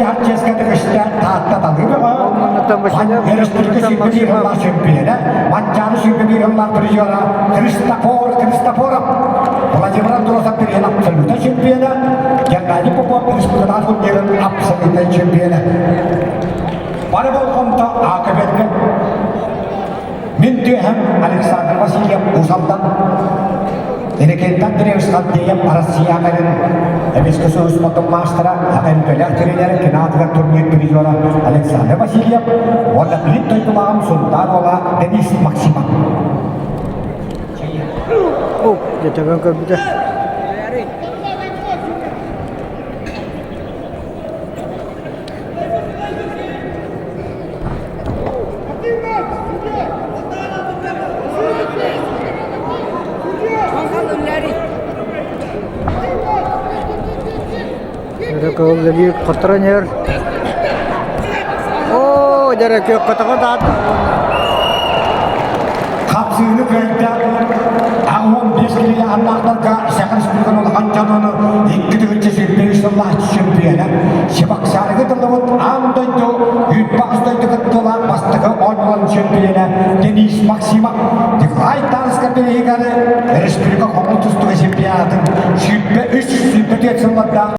күрэхтэһэр чиэскэ тигистэ Таатта Талыы бөҕө, Өрөспүүбүлүкэ 21 сыллаах чемпиона, Манчаары 21 сыллаах призера Христофор Христофоров, Владимир Андросов билигин абсолютнай чемпиона, Геннадий Попов республикатааҕы турнирын абсолютнай чемпиона. Бары болҕомто АКБ-га Мин түөһэм Александр Васильев Уус-Алдан, Иннокентий Андреевич Андреев Россия кэлин эмискэ сулуспатын маастара, ХМП-лээх тренер, киноатыгар турнир призера Александр Васильев уонна биир дойдулааҕым Сунтаар уола Денис Максимов. О, дьэ көрбүтэ. Өрө хотторон иһэр. Оо, дьэрэ күөххөтөҕө даат. Хапсыыны кыайда 85 килигэ аннаахтарга Саха Республикатын улахан дьонуну 2023 сыллаах чемпиона Чебоксарыга тыллыбыт аан дойду үүт-баҕас дойду кыттыылаах бастакы оонньууларын чемпиона Денис Максимов Николай Тарскай бирииһигэр республика хомус тустууга чемпионатын 23 24 сыллардаах.